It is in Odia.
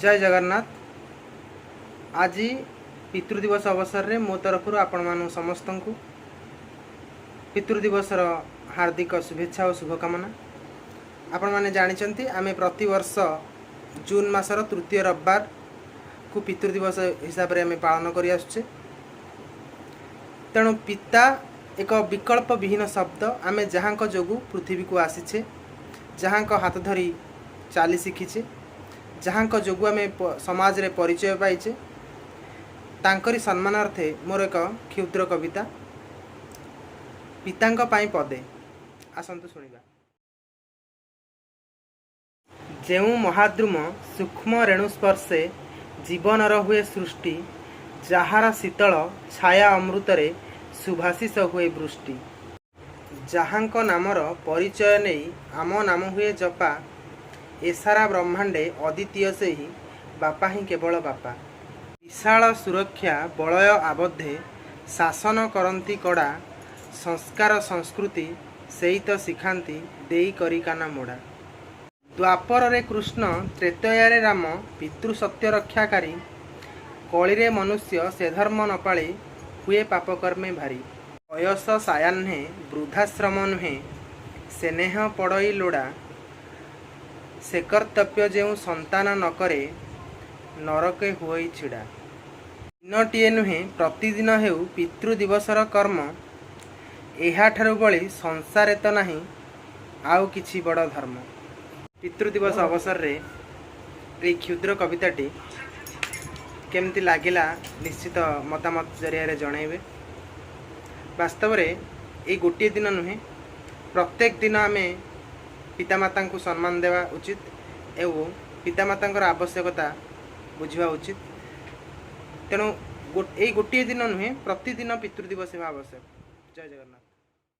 ଜୟ ଜଗନ୍ନାଥ। ଆଜି ପିତୃଦିବସ ଅବସରରେ ମୋ ତରଫରୁ ଆପଣମାନଙ୍କୁ ସମସ୍ତଙ୍କୁ ପିତୃଦିବସର ହାର୍ଦ୍ଦିକ ଶୁଭେଚ୍ଛା ଓ ଶୁଭକାମନା। ଆପଣମାନେ ଜାଣିଛନ୍ତି, ଆମେ ପ୍ରତିବର୍ଷ ଜୁନ୍ ମାସର ତୃତୀୟ ରବିବାରକୁ ପିତୃଦିବସ ହିସାବରେ ଆମେ ପାଳନ କରି ଆସୁଛେ। ତେଣୁ ପିତା ଏକ ବିକଳ୍ପ ବିହୀନ ଶବ୍ଦ। ଆମେ ଯାହାଙ୍କ ଯୋଗୁଁ ପୃଥିବୀକୁ ଆସିଛେ, ଯାହାଙ୍କ ହାତ ଧରି ଚାଲି ଶିଖିଛେ, ଯାହାଙ୍କ ଯୋଗୁଁ ଆମେ ସମାଜରେ ପରିଚୟ ପାଇଛେ, ତାଙ୍କରି ସମ୍ମାନାର୍ଥେ ମୋର ଏକ କ୍ଷୁଦ୍ର କବିତା ପିତାଙ୍କ ପାଇଁ ପଦେ। ଆସନ୍ତୁ ଶୁଣିବା। ଯେଉଁ ମହାଦ୍ରୁମ ସୂକ୍ଷ୍ମ ରେଣୁ ସ୍ପର୍ଶେ ଜୀବନର ହୁଏ ସୃଷ୍ଟି, ଯାହାର ଶୀତଳ ଛାୟା ଅମୃତରେ ଶୁଭାଶିଷ ହୁଏ ବୃଷ୍ଟି, ଯାହାଙ୍କ ନାମର ପରିଚୟ ନେଇ ଆମ ନାମ ହୁଏ ଜପା, ଏ ସାରା ବ୍ରହ୍ମାଣ୍ଡେ ଅଦ୍ୱିତୀୟ ସେହି ବାପା ହିଁ କେବଳ ବାପା। ବିଶାଳ ସୁରକ୍ଷା ବଳୟ ଆବଦ୍ଧେ ଶାସନ କରନ୍ତି କଡ଼ା, ସଂସ୍କାର ସଂସ୍କୃତି ସେଇ ତ ଶିଖାନ୍ତି ଦେଇ କରି କାନ ମୋଡ଼ା। ଦ୍ୱାପରରେ କୃଷ୍ଣ, ତ୍ରେତୟାରେ ରାମ, ପିତୃ ସତ୍ୟ ରକ୍ଷାକାରୀ, କଳିରେ ମନୁଷ୍ୟ ସେ ଧର୍ମ ନ ପାଳି ହୁଏ ପାପକର୍ମେ ଭାରି। ବୟସ ସାୟାହ୍ନେ ବୃଦ୍ଧାଶ୍ରମ ନୁହେଁ, ସ୍ନେହ ପଡ଼ଇ ଲୋଡ଼ା, ସେ କର୍ତ୍ତବ୍ୟ ଯେଉଁ ସନ୍ତାନ ନ କରେ, ନରକେ ହୁଅଇ ଛିଡ଼ା। ଦିନଟିଏ ନୁହେଁ, ପ୍ରତିଦିନ ହେଉ ପିତୃ ଦିବସର କର୍ମ, ଏହାଠାରୁ ବଳି ସଂସାରେ ତ ନାହିଁ ଆଉ କିଛି ବଡ଼ ଧର୍ମ। ପିତୃଦିବସ ଅବସରରେ ଏଇ କ୍ଷୁଦ୍ର କବିତାଟି କେମିତି ଲାଗିଲା, ନିଶ୍ଚିତ ମତାମତ ଜରିଆରେ ଜଣାଇବେ। ବାସ୍ତବରେ ଏଇ ଗୋଟିଏ ଦିନ ନୁହେଁ, ପ୍ରତ୍ୟେକ ଦିନ ଆମେ ପିତାମାତାଙ୍କୁ ସମ୍ମାନ ଦେବା ଉଚିତ ଏବଂ ପିତାମାତାଙ୍କର ଆବଶ୍ୟକତା ବୁଝିବା ଉଚିତ। ତେଣୁ ଏଇ ଗୋଟିଏ ଦିନ ନୁହେଁ, ପ୍ରତିଦିନ ପିତୃଦିବସ ହେବା ଆବଶ୍ୟକ। ଜୟ ଜଗନ୍ନାଥ।